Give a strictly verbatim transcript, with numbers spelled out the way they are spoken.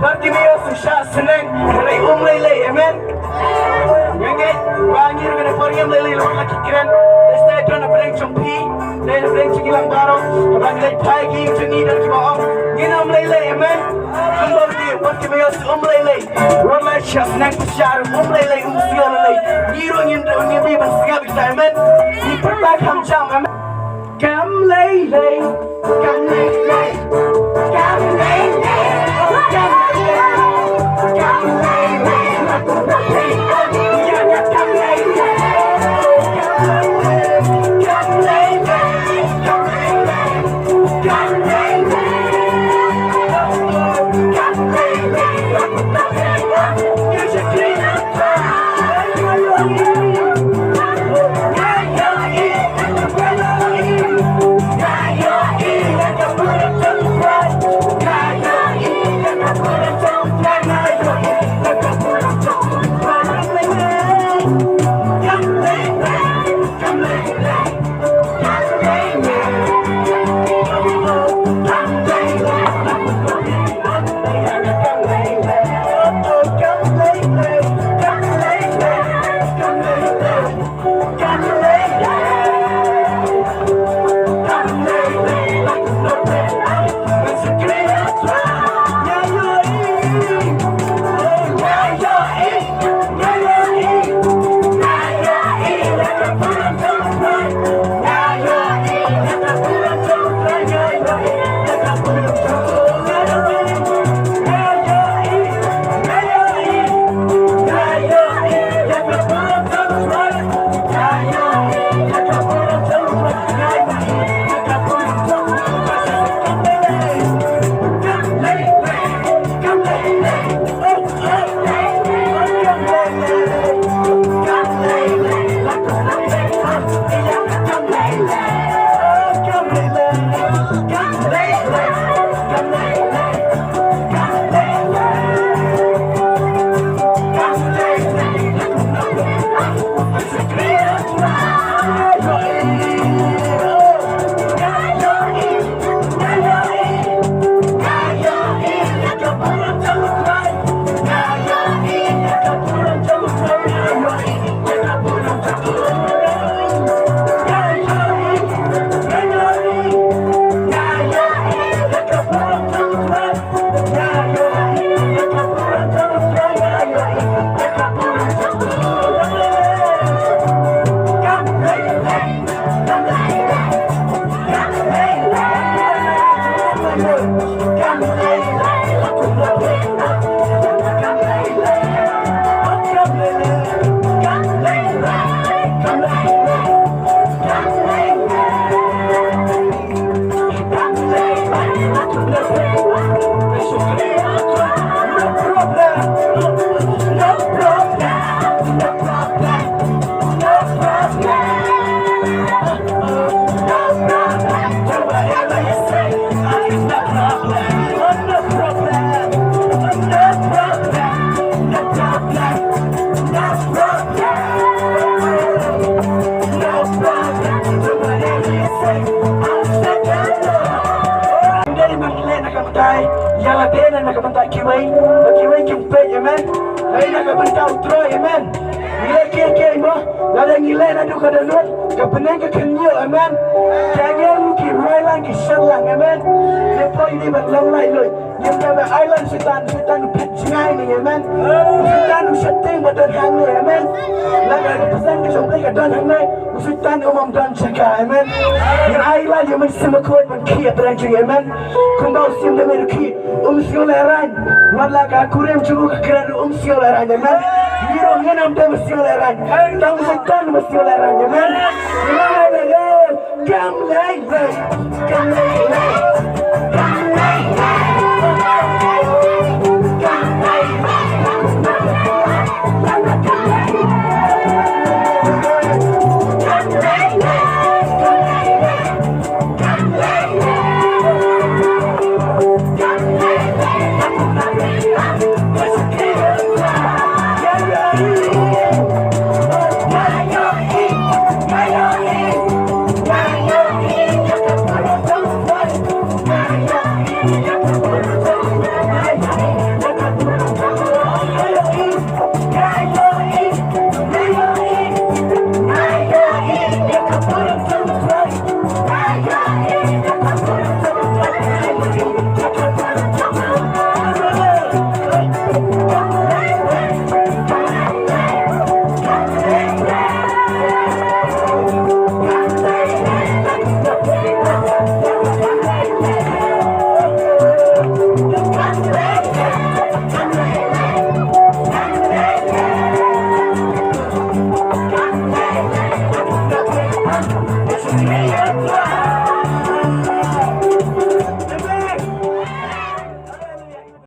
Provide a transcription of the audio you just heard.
Bartimeus u shah sneng, hynrei um lei lei, amen. Nga ngeit ba ngi ruh kane por ngim lei lei, la ki kren. Dei step na pdeng jong phi, dei na pdeng jong ngi lang baroh. Ba ngi leit phai ki jong ngi da kiba ong ngin ym lei lei, amen. Kumba ki Bartimeus um lei lei. Wat la shah sneng pyrshah ruh um lei lei, um sngewlei lei. Ngi ruh ngin, ngin dei ban sngap ïa kita, amen. Ngi pyrta kham jam, amen. Kam lei lei, kam lei lei, kam lei lei, oh, kam lei lei, kam lei lei, oh, kam lei lei, kam lei lei, kam lei lei, oh, kam lei lei, oh, kam lei lei, oh, kam lei lei. Ïa la dei na ka bynta kiwei, ba kiwei kim peit, amen. Dei na ka bynta u Trai, amen. Ngi leh kiei kiei mo, lada ngi leh naduh ka dohnud, ka bneng ka khynñiuh, amen. Ki angel ruh ki rwai lang, ki shad lang, amen. Ngi poi ngi ban long laitluid. Ngim dei ban ai lang Soitan, Soitan u phet jngai ne, amen. Soitan u sheptieng ba don hangne, amen. Lada ka pyrshang ka jong Blei ka don hangne, Soitan um don jaka, amen. Ngin ai lang ïa u Mynsiem Bakhuid ban khih ïa pyrshang jong ngi, amen. Kumba u Syiem David u khih, um sngew lehraiñ. Wat la ka kurim jong u ka kren ruh um sngew lehraiñ, amen. Ngi ruh ngin ym dei ban sngew lehraiñ. Tang u Soitan um sngew lehraiñ, amen. Ngi ai lang, eh, kam lei lei, kam lei lei.